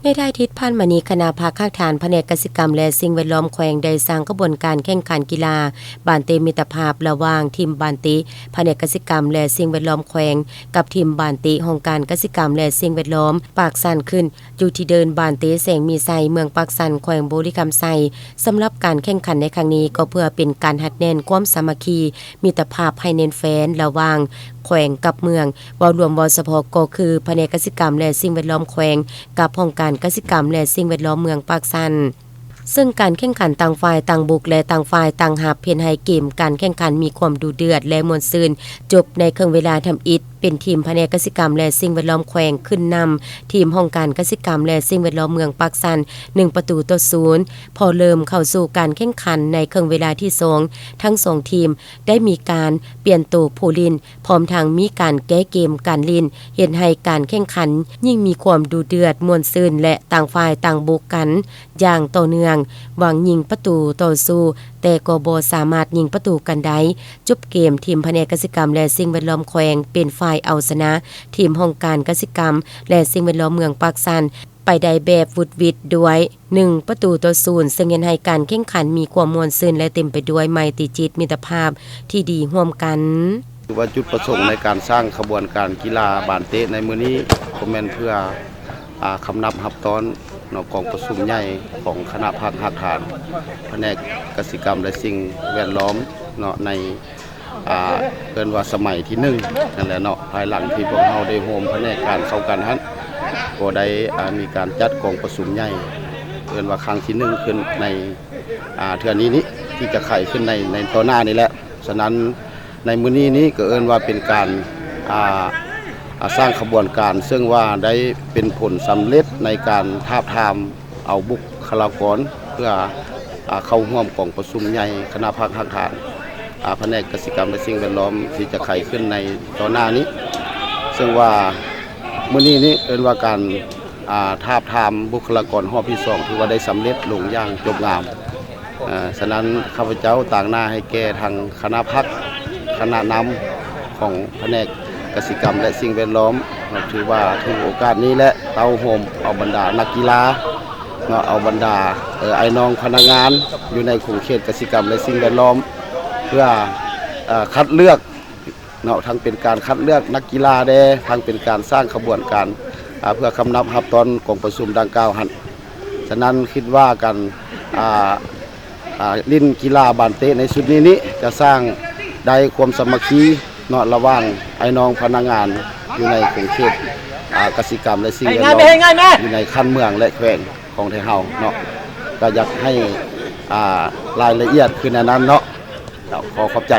ໃນທ້າຍທິດຜ່ານມານີ້, ຄະນະພັກຮາກຖານພະແນກກະສິກຳ ແລະ ສິ່ງແວດລ້ອມແຂວງ ໄດ້ສ້າງຂະບວນການແຂ່ງຂັນກິລາບານເຕະມິດຕະພາບ ລະຫວ່າງທີມບານເຕະພະແນກກະສິກຳ ແລະ ສິ່ງແວດລ້ອມແຂວງ ກັບທີມບານເຕະຫ້ອງການກະສິກຳ ແລະ ສິ່ງແວດລ້ອມປາກຊັນ ຂຶ້ນຢູ່ທີ່ເດີ່ນບານເຕະແສງມີໄຊ ເມືອງປາກຊັນ ແຂວງບໍລິຄຳໄຊ. ສຳລັບການແຂ່ງຂັນໃນຄັ້ງນີ້ ກໍເພື່ອເປັນການຮັດແໜ້ນຄວາມສາມັກຄີ ມິດຕະພາບໃຫ້ແໜ້ນແຟ້ນລະຫວ່າງແຂວງກັບເມືອງ. ເວົ້າລວມເວົ້າສະເພາະກໍຄື ພະແນກກະສິກຳ ແລະ ສິ່ງແວດລ້ອມແຂວງ ກັບຫ້ອງການກະສິກຳ ແລະ ສິ່ງແວດລ້ອມເມືອງປາກຊັນ. ເຊິ່ງການແຂ່ງຂັນຕ່າງຝ່າຍຕ່າງບຸກ ແລະ ຕ່າງຝ່າຍຕ່າງຮັບ ເຮັດໃຫ້ເກມການແຂ່ງຂັນມີຄວາມດຸເດືອດ ແລະ ມ່ວນຊື່ນ ຈົບໃນເຄິ່ງເວລາທຳອິດ ເປັນທີມພະແນກກະສິກຳ ແລະ ສິ່ງແວດລ້ອມແຂວງ ຂຶ້ນນຳທີມຫ້ອງການກະສິກຳ ແລະ ສິ່ງແວດລ້ອມເມືອງປາກຊັນ ໜຶ່ງປະຕູຕໍ່ສູນ. ພໍເລີ່ມເຂົ້າສູ່ການແຂ່ງຂັນໃນເຄິ່ງເວລາທີສອງ ທັງສອງທີມໄດ້ມີການປ່ຽນໂຕຜູ້ຫຼິ້ນ ພ້ອມທັງມີການແກ້ເກມການຫຼິ້ນ ເຮັດໃຫ້ການແຂ່ງຂັນຍິ່ງມີຄວາມດຸເດືອດ, ມ່ວນຊື່ນ ແລະ ຕ່າງຝ່າຍຕ່າງບຸກກັນຢ່າງຕໍ່ເນື່ອງ, ຫວັງຍິງປະຕູຕໍ່ສູ້ ແຕ່ກໍບໍ່ສາມາດຍິງປະຕູກັນໄດ້. ຈົບເກມ, ທີມພະແນກກະສິກຳ ແລະ ສິ່ງແວດລ້ອມແຂວງ ເປັນຝ່າຍເອົາຊະນະທີມຫ້ອງການກະສິກຳ ແລະ ສິ່ງແວດລ້ອມເມືອງປາກຊັນ ໄປໄດ້ແບບຫວຸດຫວິດດ້ວຍໜຶ່ງປະຕູຕໍ່ສູນ ເຊິ່ງເຮັດໃຫ້ການແຂ່ງຂັນມີຄວາມມ່ວນຊື່ນ ແລະ ເຕັມໄປດ້ວຍໄມຕີຈິດມິດຕະພາບທີ່ດີຮ່ວມກັນ. ຖືວ່າຈຸດປະສົງໃນການສ້າງຂະບວນການກິລາບານເຕະໃນມື້ນີ້ ກໍແມ່ນເພື່ອ ອາ ຄຳນັບຮັບຕ້ອນເນາະ ກອງປະຊຸມໃຫຍ່ຂອງຄະນະພັກຮາກຖານພະແນກກະສິກຳ ແລະ ສິ່ງແວດລ້ອມເນາະ ໃນ ອ່າ ເອີ້ນວ່າສະໄໝທີໜຶ່ງນັ້ນແຫຼະເນາະ, ພາຍຫຼັງທີ່ພວກເຮົາໄດ້ໂຮມພະແນກການເຂົ້າກັນຫັ້ນ ກໍໄດ້ ອ່າ ມີການຈັດກອງປະຊຸມໃຫຍ່ ເອີ້ນວ່າຄັ້ງທີໜຶ່ງຂຶ້ນໃນ ອ່າ ເທື່ອນີ້ນີ້ ທີ່ຈະໄຂຂຶ້ນໃນ ໃນຕໍ່ໜ້ານີ້ແຫຼະ. ສະນັ້ນ ໃນມື້ນີ້ນີ້ກໍເອີ້ນວ່າເປັນການ ອ່າ ອ່າ ສ້າງຂະບວນການ ເຊິ່ງວ່າໄດ້ເປັນຜົນສຳເລັດໃນການທາບທາມ ເອົາບຸກຄະລາກອນເພື່ອ ອາ ເຂົ້າຮ່ວມກອງປະຊຸມໃຫຍ່ຄະນະພັກຮາກຖານ ອາ ພະແນກກະສິກຳ ແລະ ສິ່ງແວດລ້ອມ ທີ່ຈະໄຂຂຶ້ນໃນຕໍ່ໜ້ານີ້. ເຊິ່ງວ່າມື້ນີ້ນີ້ເອີ້ນວ່າການ ອາ ທາບທາມບຸກຄະລາກອນຮອບທີສອງ ຖືວ່າໄດ້ສຳເລັດລົງຢ່າງຈົບງາມ. ອາ ສະນັ້ນ ຂ້າພະເຈົ້າຕາງໜ້າໃຫ້ແກ່ທາງຄະນະພັກ ຄະນະນຳຂອງພະແນກກະສິກຳ ແລະ ສິ່ງແວດລ້ອມ ຖືວ່າຖືໂອກາດນີ້ແຫຼະ ເຕົ້າໂຮມເອົາບັນດານັກກິລາເນາະ, ເອົາບັນດາ ເອີ ອ້າຍນ້ອງພະນັກງານຢູ່ໃນຂົງເຂດກະສິກຳ ແລະ ສິ່ງແວດລ້ອມ ເພື່ອ ເອີ ຄັດເລືອກເນາະ, ທັງເປັນການຄັດເລືອກນັກກິລາແດ່, ທັງເປັນການສ້າງຂະບວນການ ອາ ເພື່ອຄຳນັບຮັບຕ້ອນກອງປະຊຸມດັ່ງກ່າວຫັ້ນ. ສະນັ້ນຄິດວ່າການ ອາ ອາ ຫຼິ້ນກິລາບານເຕະໃນຊຸດນີ້ນີ້ ຈະສ້າງໄດ້ຄວາມສາມັກຄີເນາະ ລະຫວ່າງອ້າຍນ້ອງພະນັກງານຢູ່ໃນຂົງເຂດ ອາ ກະສິກຳ ແລະ ສິ່ງແວດລ້ອມ ຢູ່ໃນຂັ້ນເມືອງ ແລະ ແຂວງຂອງໄທເຮົາເນາະ. ກໍຢາກໃຫ້ ອາ ລາຍລະອຽດຄືແນວນັ້ນເນາະ. ເຈົ້າ ຂໍຂອບໃຈ.